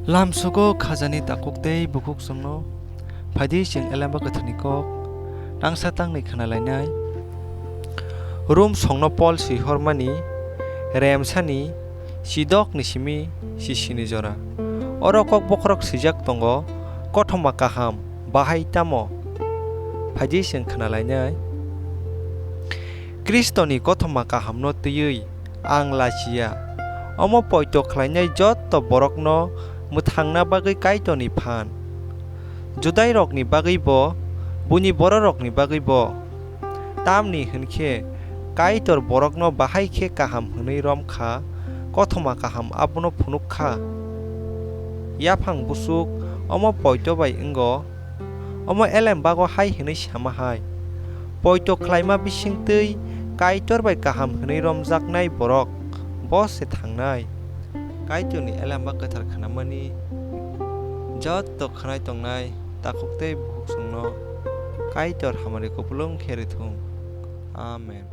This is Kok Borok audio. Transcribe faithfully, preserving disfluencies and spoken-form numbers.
Lamsugo khajani takhuk tei bukhuk chwngno phaidi chwng Elemba Kwtharni kok tangsa tangni khna lainai. Rom songno Pol swi hormani remsani chidokni simi chisini jora. Oro kok bokhorok swijak tongo, kothoma kaham bahai tamo? Phaidi chwng khna lainai. Khristoni kothoma kahamno twiwi ang lachiya. Omo poito khlainai jotto borokno mwthangna bagwi Kaitorni phan. Judairokni bagwibo, buini bororokni bagwibo. Tamni hwn khe Kaitor borokno bahai khe kaham hwnwi rom kha, kothoma kaham abono phunuk kha. Yaphang buchuk omo poito bai wngo. Omo Elembago hai hwnwi sama hai, poito khlaima bising twi Kaitor bai kaham hwnwi romjaknai borok bo se thangnai. Kaitorni Elemba Kwthar khnamani jotto khwnai tongnai takhuk tei bukhuk chwngno Kaitor hamari kupulung khe rwthung. Amen.